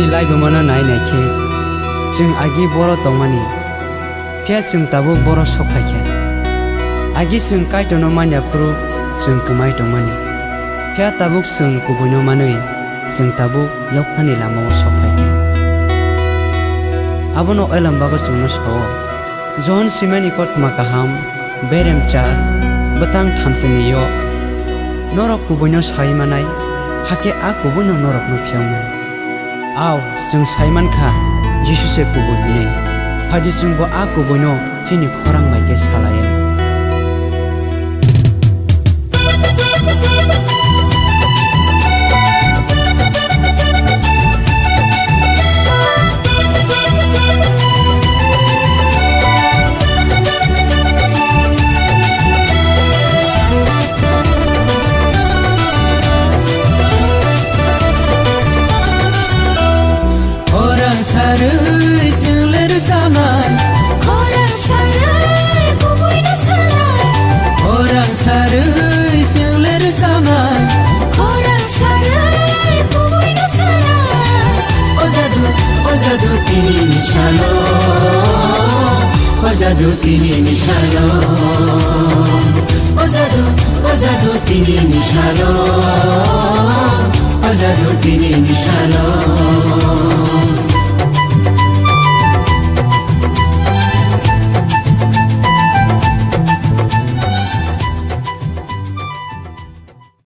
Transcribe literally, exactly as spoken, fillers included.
Laibumano nai nai khe, chwng agi boro tongmani, phiya chwng tabuk boro sok phai kha. Agi chwng Kaitorno man ya phuru chwng kwmai tongmani, phiya tabuk chwng kubuino manwi chwng tabuk yaphani lamao sok phai kha. Abono Elambagw chwngno sao. Johon simani kothoma kaham, berem char, bwtang thamsini yo. Norok kubuino sai manai, hakhe a kubuino norokno phiya wngnai. Ao, chwng sai man kha, Jisu se kubui hwnwi. Phaidi chwngbo a kubuino chini khorang bai khe salaio. Khorang sarwi chwng le rwsamai. Khorang sarwi kubuino sanai. Khorang sarwi chwng le rwsamai. Khorang sarwi kubuino sanai. O jadu, o jadu tini ni salo. O jadu tini ni salo. O jadu, o jadu tini ni salo. O jadu tini ni salo.